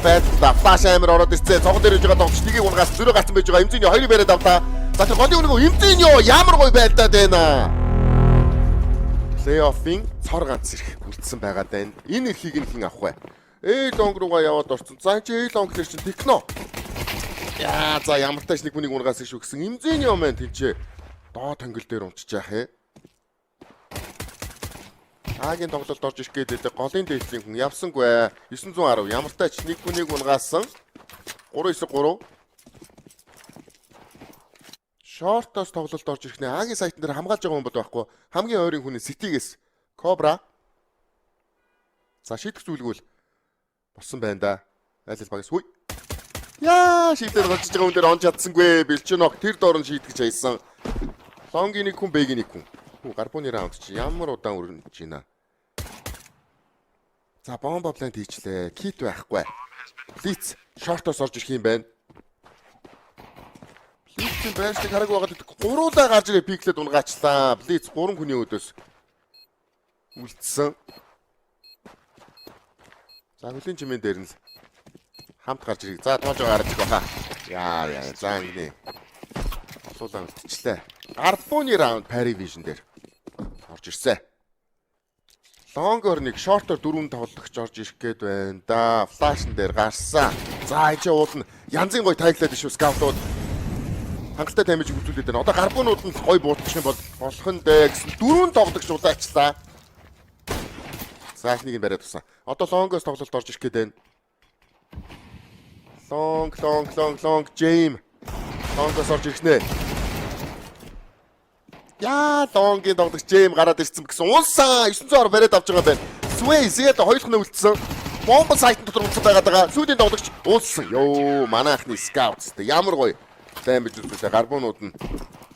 Байлаа. Flash амир ороод ирсэн. Цогон дээр иж байгаа тоглогч нэгийг унгаас зөрөө гарсан байж байгаа. Эмзиньо хоёрыг бариад авлаа. За, тэр голын үнэгүй Эмзиньо ямар гоё байлдаад байна. Плей-оффын цор ганц эрх үлдсэн байгаа даа. Энэ эрхийг нь хэн авах вэ? A long руугаа яваад орсон. За, энэ A long дээр чинь Техно. Яа, за, ямар тач нэг хүнийг унгаас шүү гэсэн Эмзиньо маань тэнцээ доод хонгил дээр унчиж яах юм. Агийн тоглолт орж ирэх гээд байдаг. Голын дээдлийн хүн явсангүй. 910 ямар тач нэг хүнийг унгаасан. 3 9 3. Short оос тоглолт орж ирэх нэ. Агийн site ан дээр хамгаалж байгаа хүн бол байхгүй. Хамгийн ойрын хүн CT-гээс Кобра. За, шийдэх зүйлгүй л болсон байна да. Айл ал багаас хүй. Яа, шийдэл гарч байгаа хүн дээр онж чадсангүй. Бэлчнок тэр доор нь шийтгэж хайсан. Long ийн нэг хүн, B гийн нэг хүн. Хүү, гарбууны раунд чи ямар удаан өрнөж байна. За, бомба plant хийчлээ. Kit байхгүй. Блиц short оос орж ирэх юм байна. Блицийн байршлыг хараагүй байгаад идэх. Гуруулаа гарч ирээ peek лээд унгаачлаа. Блиц гурван хүний өдөөс үлдсэн. За, хөлийн чимээн дээр нь л хамт гарч ирэх. За, тоож гарч ирэх баха. Яа яа, за, ингэнэ. Олуулаа үлдчихлээ. Гарбууны раунд Parivision дээр орж ирсэн. Long оор нэг, short оор дөрвөн тоглогч орж ирэх гээд байна да. Flash н дээр гарсан. За, энэ чи уул нь янзын гоё тайглаад шүү scout ууд. Хангалттай damage үзүүлээд байна. Одоо гарбуунууд нь гоё буутчих юм бол болох нь дээ гэсэн дөрвөн тоглогч улаачлаа. За, эхнийг нь бариад тусан. Одоо long оос тоглолт орж ирэх гээд байна. Long, long, long, long Джейм. Long оос орж ирэх нэ. Яа, long ийн тоглогч Джейм гараад ирсэн гэсэн. Унсан 900 бариад авч байгаа юм байна. Sway Зэл хоёр дахь нь үлдсэн. Бомб site н дотор унтсан байгаад байгаа. Сүүлийн тоглогч унсан. Йоо, манай анхны scouts тэ ямар гоё damage үзүүлээ. Гарбуунууд нь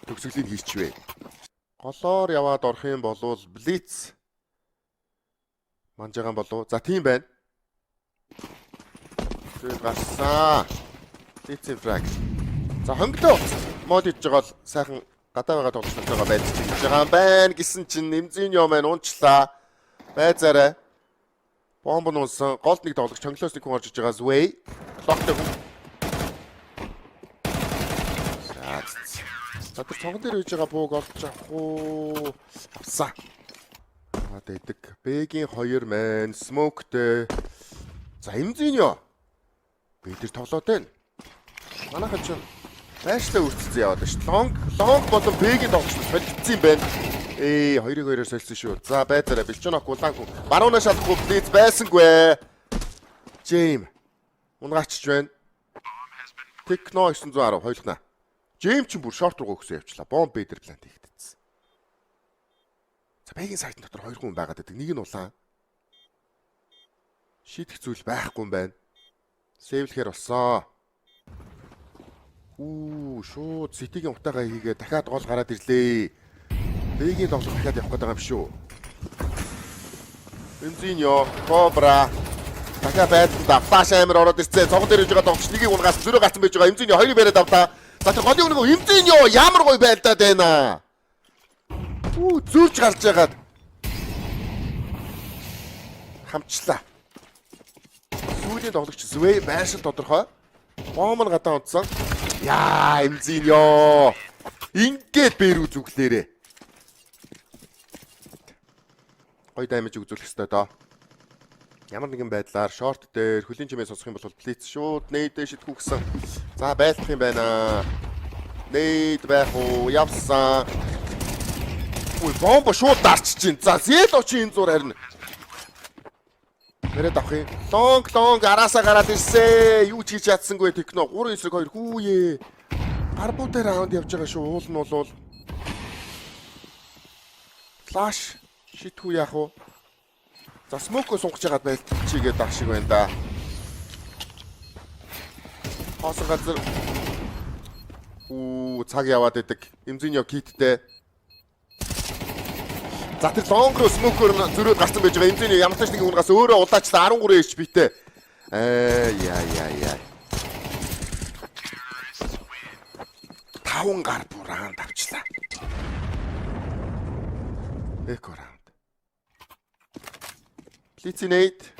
төгсгөлийг хийчвэ. Голоор яваад орох юм болвол Blitz манж байгаа юм болов. За, тийм байна. Зүйл гарсан. Blitz frag. За, хонглоо. Мод иж байгаа бол сайхан гадаа байгаа тоглогч нартайгаа байлж хийж байгаа юм байна гэсэн чинь Нэмзиньо маань унчлаа. Байзаарай. Бомб нь унсан. Голд нэг тоглогч, хонглоос нэг хүн орж иж байгаа. Zway. Локтой хүн. За. За, тэр цонхон дээр үйж байгаа бууг олж авах уу? Авсан. Аа, дэдэг. B-гийн 2 мэн smoke тэй. За, Эмзиньо. Би тэр тоглоод байна. Манайхан ч байршлаа үрцсэн яваад байна шүү. Long, long болон B-гийн тоглогч солигдсон юм байна. Ээ, хоёрыг хоёроор солисон шүү. За, байцаарай. Бэлчонок улаан хүн. Баруунаа шалахгүй Блиц байсангүй. Джейм. Унгаач байна. Техно 910 хоёулахна. Джейм ч бүр short руу өгсөн явчлаа. Бомб B дээр plant хийгдсэн. За, B-гийн site н дотор хоёр хүн байгаад байдаг. Нэг нь улаан. Шийдэх зүйл байхгүй юм байна. Save лэхээр болсон. Үү, шууд CT-гийн утаагаа хийгээ дахиад гол гараад ирлээ. B-гийн тоглолт дахиад явах гээд байгаа юм шүү. Бензиньо, Кобра дахиад байлдаа. Flash амир ороод ирсэн. Цогон дээр иж байгаа тоглогч нэгийг унгаас зөрөө гарсан байж байгаа. Эмзиньо хоёрыг бариад авлаа. За, тэр голын үнэгүй Эмзиньо ямар гоё байлдаад байна. Үү, зөрж гарч яагаад хамчлаа. Сүүлийн тоглогч Звей байршил тодорхой. Бомб нь гадаа унтсан. Яа, Эмзиньо. Ингээд бэрүү зүглээрээ. Гоё damage үзүүлэх ёстой доо. Ямар нэгэн байдлаар short дээр хөлийн чимээ сонсох юм бол Блиц шууд nade ээ шидэхгүй гэсэн. За, байлдах юм байна. Nade байх уу? Явсан. Үй, бомбо шууд дарчиж чинь. За, Зело чи энэ зур харин. Нэрэд авах юм. Long, long араасаа гараад ирсээ. Юу ч хийж чадсангүй Техно 3 9 2 хүүе. Гарбуутай раунд явж байгаа шүү. Уул нь болвол flash шитгүү яах вэ? За, smoke оо сунгаж хагаад байлтчигээд ах шиг байна да. Хоосон газар. Үү, цаг яваад идэг. Эмзиньо kit тэй. За, тэр long руу smoke оор зөрөөд гарсан байж байгаа. Эмзиньо ямар ч нэг унгаас өөрөө улаачлаа 13 HP-тэй. Аа, яа яа яа. Таван гар бураан тавчлаа. Eco раунд. Блицинейт.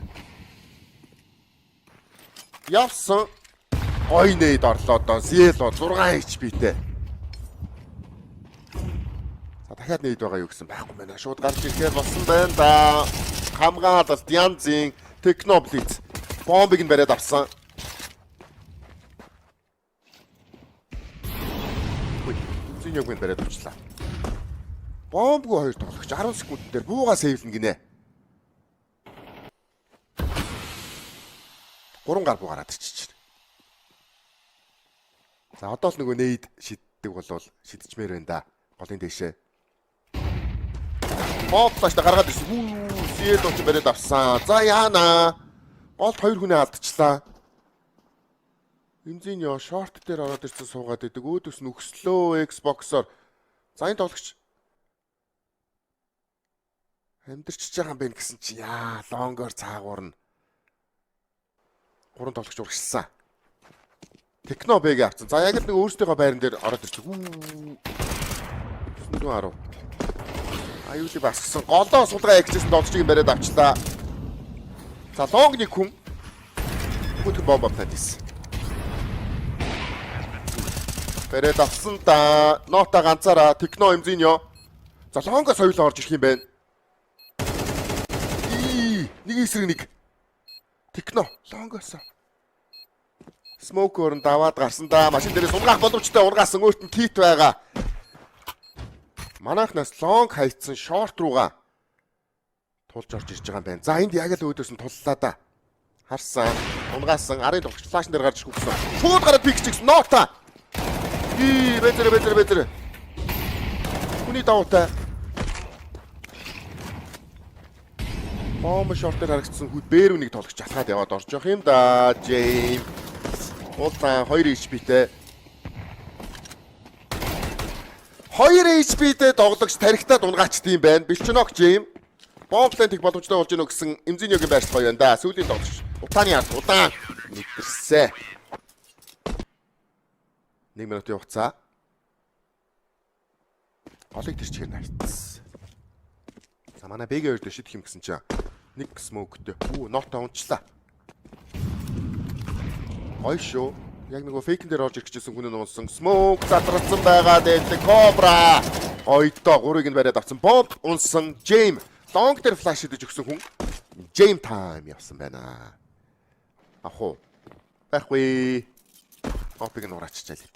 Явсан. Гой nade орлоо доо. Зело 6 HP-тэй. За, дахиад nade байгаа юу гэсэн, байхгүй байна. Шууд гарч ирэхээр болсон байна да. Хамгаалалт Янзын Техноблиц бомбыг нь бариад авсан. Үгүй. Зиньог нь бариад авчлаа. Бомбгүй хоёр тоглогч 10 секунд дээр буугаа save лнэ гинэ. Гурван гар буу гараад ирчих. За, одоо л нөгөө nade шиддэг болвол шидчихмээр байна да. Голын дэшээ. Бомб flash та гаргаад ирсэн. Хүү, Сиэл ч бариад авсан. За, яана. Голд хоёр хүнээ алдчихлаа. Эмзиньо short дээр ороод ирсэн, суугаад идэг. Өөдөөс нь өгслөө Xbox-оор. За, энэ тоглогч амьдэрчиж байгаа юм байна гэсэн чи яа, long оор цаагуур нь гурван тоглогч урагшилсан. Техно Б-г авцсан. За, яг л нэг өөрсдийнхөө байран дээр ороод ирчих. Үү. 910. Аюулыг басгсан. Голоо сулгаа ягчсэн тоглогчийг бариад авчлаа. За, long нэг хүн. Бүгд бомб plant хийсэн. Бариад авсан да. Нота ганцаараа Техно, Эмзиньо. За, long оос хоёулаа орж ирэх юм байна. Ии, нэг эсрэг нэг. Техно long оос smoke өрн даваад гарсан да. Машин дээрээс унгаах боломжтой, унгаасан, өөрт нь kit байгаа. Манайхнаас long хайцсан, short руугаа тулж орж ирж байгаа юм байна. За, энд яг л өөдөөс нь туллаа да. Харсан, унгаасан, арын тоглогч flash н дээр гарч ирэх гэсэн. Шууд гараад peek чигсэн. Нота. Ии, бэзэр бэзэр бэзэр. Хүний давуутай. Бомб short дээр харагдсан хүүд бэрүүнийг тоглогч алхаад яваад орж явах юм да. Джейм. Улаан 2 HP-тэй. 2 HP-тэй тоглогч тарихтаа дунгаачд юм байна. Бэлчнок Джейм. Бомб plant их боломжтой болж гинэ гэсэн Эмзиньогийн байршил гоё байна да. Сүүлийн тоглогч. Утааны ард удаан мэдэрсэ. 1 минутын хугацаа. Голыг тэр чигээр навьцсан. За, манай БГ хоёр дээр шидэх юм гэсэн чинь нэг smoke тэй. Хүү, нота унчлаа. Гоё шүү. Яг нөгөө fake эн дээр орж ирэх гэжсэн хүн нь унсан. Smoke задралсан байгаа дээлэг Кобра. Ойдоо гурыг нь бариад авсан. Бомб унсан. Джейм long дээр flash идэж өгсөн хүн. Джейм time явсан байна. Ах уу. Байхгүй. Опыг нь урааччаа л.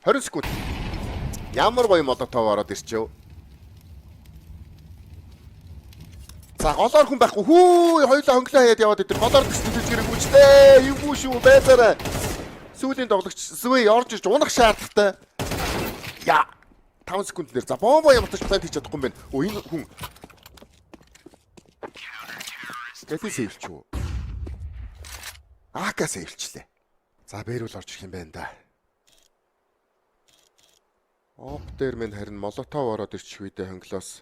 20 секунд. Ямар гоё молотов ороод ирчэв. За, голоор хүн байхгүй. Хүү, хоёулаа хонглоо хаяад яваад идэв. Голоор төсөлж хэрэг үжлээ. Эвгүй шүү, байцаарай. Сүүлийн тоглогч Свей орж ирж унах шаардлагатай. Я 5 секунд дээр за бомбо ямар ч plant хийж чадахгүй юм байна. Өө, энэ хүн Гэлээ save лч үү? АК save лчлээ. За, бэрүүл орж ирэх юм байна да. Оп дээр минь харин молотов ороод ирчих үедээ хонглоос.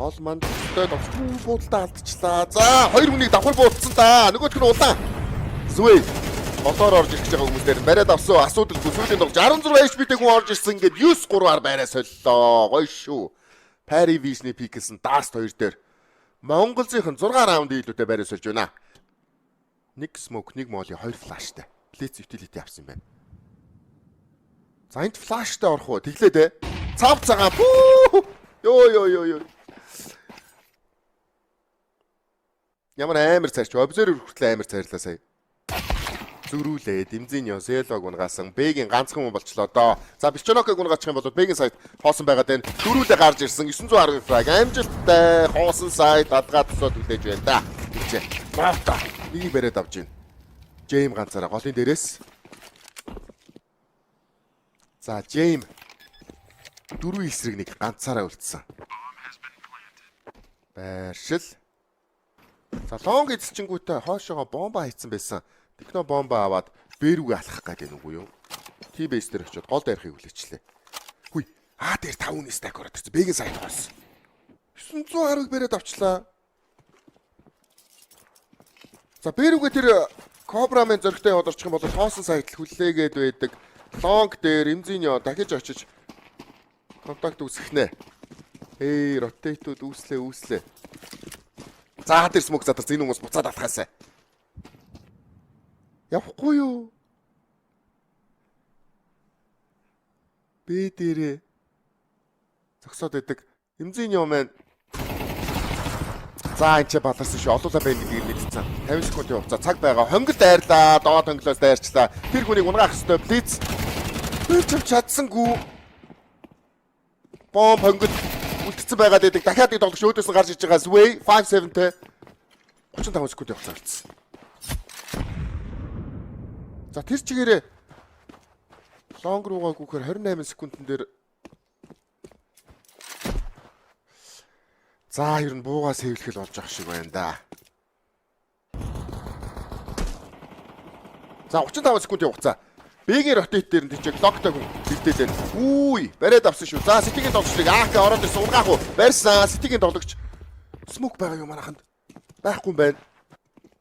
Гол манд өстой довч буудалтаа алдчихлаа. За, хоёр хүнийг давхар буудсан да. Нөгөөх нь улаан. Зүвэ. Голоор орж ирэх гэж байгаа хүмүүс дээр бариад авсан, асуудалгүй, сүүлийн тоглож 16 HP-тэй хүн орж ирсэн, ингээд 9 3-аар байраа солилоо. Гоё шүү. Пари Вишний pick элсэн Dust 2 дээр Монголынхан 6 раунд илүүтэй байраа сольж байна. Нэг smoke, нэг molly, хоёр flash тай. Blitz utility авсан юм байна. За, энд flash тай орох уу? Тэглээ дээ. Цав цагаан. Пүү! Йоо ёо ёо ёо. Ямар амар царч. Observer хүртэл амар цайрлаа сая. Зөрүүлээ. Дэмзиньо Селог унгаасан. Бэгийн ганцхан хүн болчлоо доо. За, Бичонокыг унгаачих юм бол Бэгийн site хоосон байгаад байна. Дөрүүлээ гарч ирсэн. 910 frag амжилттай. Хоосон site алгаа тусаад хүлээж байна да. Тэгчээ. Нота. Нэгийг бариад авч байна. Джейм ганцаараа голын дээрээс. За, Джейм дөрвөн эсрэг нэг ганцаараа үлдсэн. Байршил. За, long эзэлчингүүтээ хойшоогоо бомба хийцэн байсан. Техно бомба аваад бэрүүгээ алхах гэдэг нүгүү юу? T-base дээр очиод гол дайрахыг хүлээчлээ. Хүй, А дээр 5 хүний stack ороод ирсэн. Бэгийн site хоосон. 910-ыг бариад авчлаа. За, бэрүүгээ тэр Кобра мэн зөрөгтэй яваад орчих юм бол хоосон site л хүлээгээд байдаг. Long дээр Эмзиньо дахиж очиж contact үүсгэх нэ. Эй, rotate-ууд үүслээ, үүслээ. За, тэр smoke задарсан, энэ хүмүүс буцаад алхаасай. Явахгүй юу? B дээрээ зогсоод байдаг. Эмзийн юм байна. За, энэ ч баларсан шүү. Олуула байна гэдгийг мэдсэн. 50 секундын хугацаа цаг байгаа. Хонгил дайрлаа. Доод хонглоос дайрчлаа. Тэр хүнийг унгаах ёстой. Блиц. Тэр ч чадсангүй. Бомб хонгил үлдсэн байгаад байдаг. Дахиад нэг тоглогч өөдөөс нь гарч иж байгаа. Sway 5-7-тэй 35 секундын хугацаа үлдсэн. За, тэр чигээрээ long руугаа гүхээр 28 секундэн дээр. За, ер нь буугаа save лэх л болж ах шиг байна да. За, 35 секундын хугацаа. B-гийн rotate дээр нь тийч локтой хүн бэлдээд байна. Үгүй, бариад авсан шүү. За, CT-гийн тоглогчдыг АК ороод ирсэн, унгаах уу? Барьсан. CT-гийн тоглогч smoke байгаа юм манаханд. Байхгүй юм байна.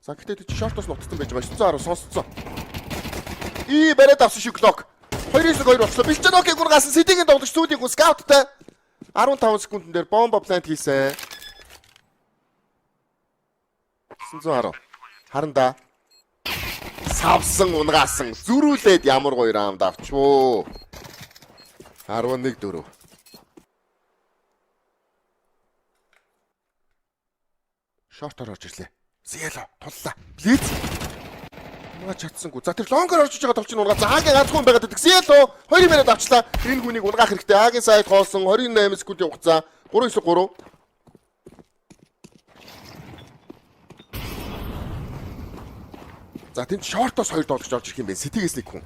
За, гэтээ тийч short оос нутсан байж байгаа. 910 сонсцсон. И бариад авсан шүү Glock. 2-9 2 болчлоо. Бэлчэнокийг унгаасан, CT-гийн тоглогч сүүлийн хүн scout-тай. 15 секундэн дээр бомба plant хийсэн. 910. Харанда. Савсан, унгаасан. Зүрүүлээд ямар гоё раунд авчвуу. 11-4. Short оор орж ирлээ. Зиэло туллаа. Блиц. Унгаа чадсангүй. За, тэр long оор орж иж байгаа тоглогч нь унгаа. За, А-гийн ганцхан хүн байгаад байдаг. Зиэло 2 минут авчлаа. Энэ хүнийг унгаах хэрэгтэй. А-гийн site хоосон, 28 секундын хугацаа. 3-9-3. За, тэнд short оос хоёр тоглогч орж ирэх юм байна. CT-гээс нэг хүн.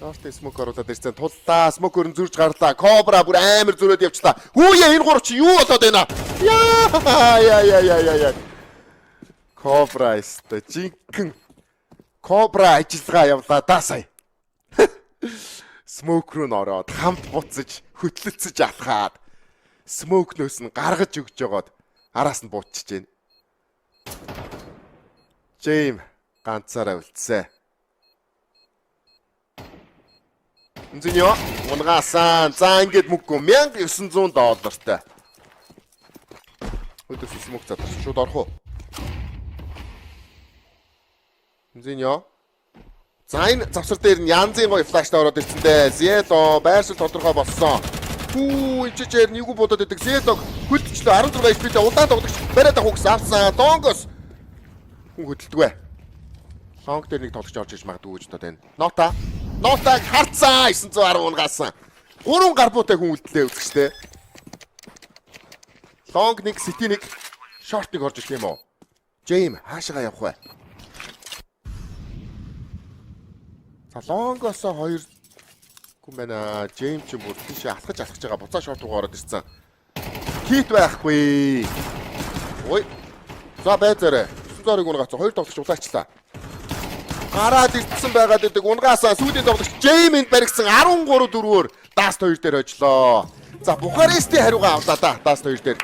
Short smoke оруулаад ирсэн. Туллаа. Smoke өрн зурж гарлаа. Кобра бүр амар зүрээд явчлаа. Хүүе, энэ гур чи юу болоод байна? Яа яа яа яа яа яа. Кобра өстой жинхэнэ Кобра ажиллагаа явлаа да сая. Smoke руу н ороод хамт буцаж хөтлөлцөж алхаад smoke нөөс нь гаргаж өгч жогоод араас нь буучиж гин. Джейм ганцаараа үлдсэн. Үнзэнё унгаасан. За, ингээд мөнгө 1900 доллартай. Өдөөс smoke задарч шууд орох уу? Үнзэнё. За, энэ завсар дээр нь янзын гоё flash тай ороод ирсэн дээ. Зело байршил тодорхой болсон. Хүү, энэ чичээр нэг бодоод идэг. Зелог хөлтчлөө, 16 HP-тэй удаан тоглогч бариад авах гэсэн авсан. Long оос хүн хөдөлдөггүй. Long дээр нэг тоглогч орж иж магадгүй гэж бодод байна. Нота. Нотаг харцаа, 910 унгаасан. Гурван гарбуутай хүн үлдлээ үзэгчтэй. Long нэг, CT нэг, short нэг орж ирэх юм уу? Джейм хаашаа явах вэ? За, long оос хоёр хүн байна. Джейм ч бүр тийшээ алхаж алхаж байгаа. Буцаа short руу ороод ирсэн. Kit байхгүй. Ой. За, байзаарай. 910-ыг унгаацсан. Хоёр тоглогч улаачлаа. Гараад ирсэн байгаад байдаг. Унгаасаа сүүлийн тоглогч Джеймэнд баригдсан, 13 4-өр Dust 2 дээр хожлоо. За, Бухарестийн хариугаа авлаа да Dust 2 дээр.